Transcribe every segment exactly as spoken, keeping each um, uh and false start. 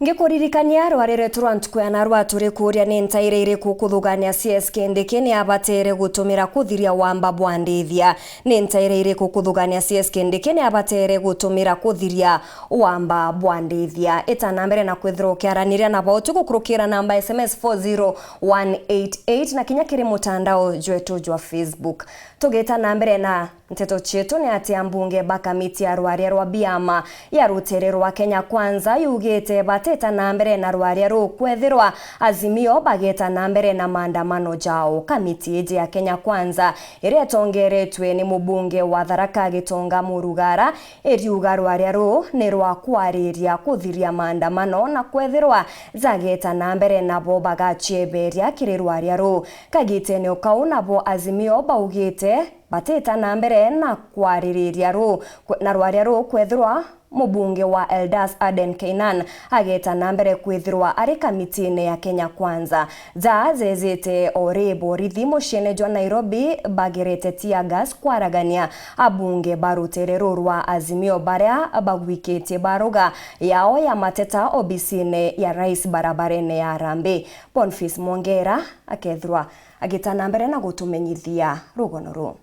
Ngikuririkania rwari rwetu rwa ntuku ya narua, turi kuuria ni ntaire iriku kuthugania C S Kindiki ni abatere gutumira kuthiria wamba bwa ndithia? Ni ntaire iriku kuthugania C S Kindiki ni abatere gutumira kuthiria wamba bwa ndithia? Ita na mbere na kwithirwa ukiaraniria nabo utuku kurukira namba S M S four zero one eight eight na kinya kiri mutandao jwetu jwa Facebook. Tugita na mbere na nteto cietu ni ati ambunge ba kamiti ya rwaria rwa biama ya rutere rwa Kenya Kwanza yugite batita na mbere na rwaria ruu kwethirwa Azimio bageta na mbere na maandamano jao. Kamiti iji ya Kenya Kwanza iria itongeretwe ni mubunge wa Tharaka Gitonga Murugara iriuga rwaria ruu ni rwa kwariria kuthiria maandamano na kwethirwa jageta na mbere nabo bagacieberia kiri rwaria ruu. Kagitene o kau nabo Azimio baugite batita na mbere na kwaririria ruu, na rwaria ruu kwethirwa mubunge wa Eldas Aden Keynan ageta na mbere kwithirwa ari kamitine ya Kenya Kwanza. Ja jejite o ri borithi muciine jwa Nairobi bagerete tear gas kwaragania abunge ba rutere ruu rwa Azimio baria bagwikitie baruga yao ya mateta obisine ya rais barabarene ya Harambee. Boniface Mwongera akethirwa agita na mbere na gutumenyithia rugono ruu.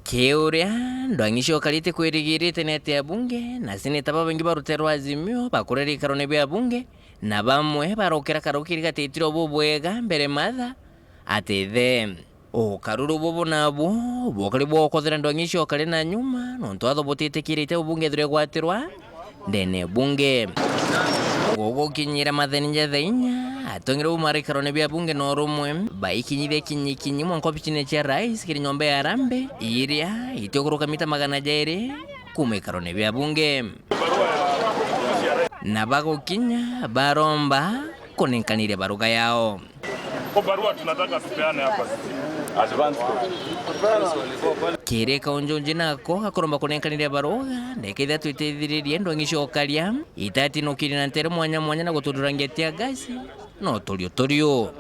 Kiuria, ndwang'i cia ukari itikwirigirite ni ati abunge na seneta babaingi ba rutere rwa Azimio bakurira ikarone bia abunge, na bamwe barokira karukiri gatitiro bubwega mbere matha atithe. Ukaruru bubu nabu bukari bwa ukothera ndwang'i cia ukari na nyuma, nontu atho butitikirite ubunge ethirwe igwatirwa ndene bunge. Gugukinyira matheni ja thaa inya, atong'ire bumara ikarone bia bunge na urumwe, baikinyithia kinyikinyi mwanka obicine cia rais kiri nyomba ya Harambee, iria itikuruka mita magana jairi kuma ikarone bia bunge. Na bagukinya, baromba kunenkaniria baruga yao. Kwa barua tunataka tupeane hapa. Advance copy. Kiri kaunjunji nako gakuromba kunenkaniria baruga, ndekethia twitithiririe ndwang'i cia ukaria, itatinukirie na ntere mwanya mwanya na gutudurangia tear gas na uturio turio.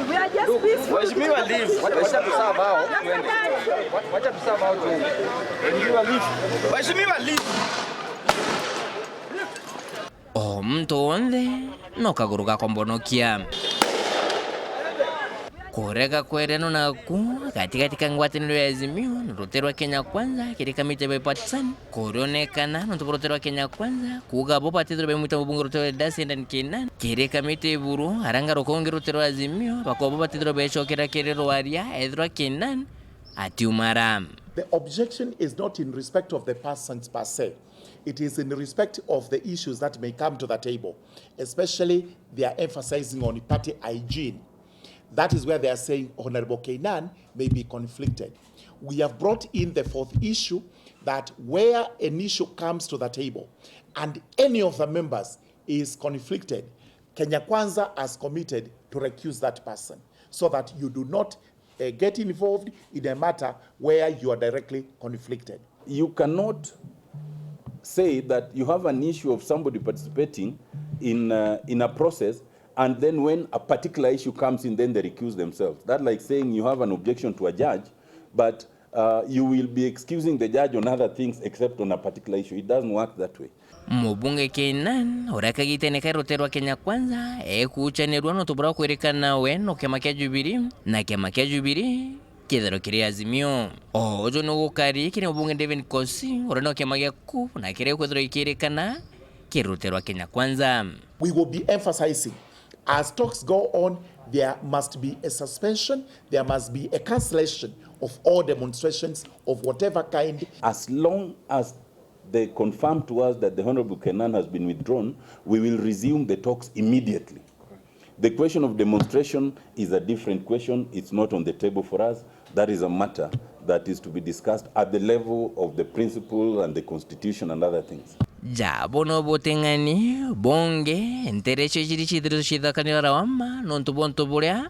We are just peaceful. Waheshimiwa, leave. Wacha tusahau hao, twende. Wacha tusahau hao, twende. Waheshimiwa, leave. Waheshimiwa, leave. O muntu wonthe no kaguru gakombonokia. Kurega kwereno naku gatigati ka ngwataniro ya Azimio na rutere rwa Kenya Kwanza kiri kamiti ya bipartisan kurionekana nontu bwa rutere rwa Kenya Kwanza kuuga bo batithirwe baimwita mubunge rutere rwa Eldas Aden Keynan kiri kamiti iburu, aria ngaruka ungi rutere rwa Azimio bakauga bo batithirwe becokera kiri rwaria ethirwa Keynan atiumara. The objection is not in respect of the persons per se. It is in respect of the issues that may come to the table, especially they are emphasizing on party hygiene. That is where they are saying Honorable Keynan may be conflicted. We have brought in the fourth issue, that where an issue comes to the table and any of the members is conflicted, Kenya Kwanza has committed to recuse that person so that you do not uh, get involved in a matter where you are directly conflicted. You cannot say that you have an issue of somebody participating in, uh, in a process, and then when a particular issue comes in, then they recuse themselves. That's like saying you have an objection to a judge, but, uh, you will be excusing the judge on other things except on a particular issue. It doesn't work that way. Mubunge Keynan, uria kagitene ka rutere rwa Kenya Kwanza, ekuuchanirua nontu buria kwirikana we no kiama kia Jubilee, na kiama kia Jubilee kithero kiri Azimio. O uju ni gukari kiri mubunge David Kosi, uria no kiama gia CUF, na kiria gikwithirwa gikirikana kiri rutere rwa Kenya Kwanza. We will be emphasizing, as talks go on, there must be a suspension, there must be a cancellation of all demonstrations of whatever kind. As long as they confirm to us that the Honorable Keynan has been withdrawn, we will resume the talks immediately. The question of demonstration is a different question. It's not on the table for us. That is a matter that is to be discussed at the level of the principle and the constitution and other things. Ja, buno buting'ani bungi, ntere icio ciri cithirite cithakanira lawama nontu bwa untu buria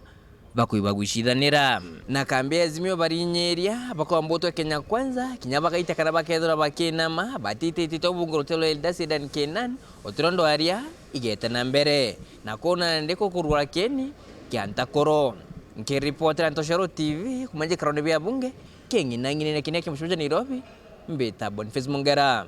bakwigua gwicithanira. Na kambi ya Azimio barinyiria, bakwamba utwe Kenya Kwanza, kinya bagaita kana bakethirwa bakinama, batititite ubunge rutere rwa Eldas Aden Keynan, utiro ndwaria igete na mbere. Na kuna ndi kukurwa kieni kia ntakuro. Nkiripotera Ntoshero T V, kuma njikarone bia bunge, king'inang'inene kinia kia mucii jwa Nairobi, mbita Boniface Mungera.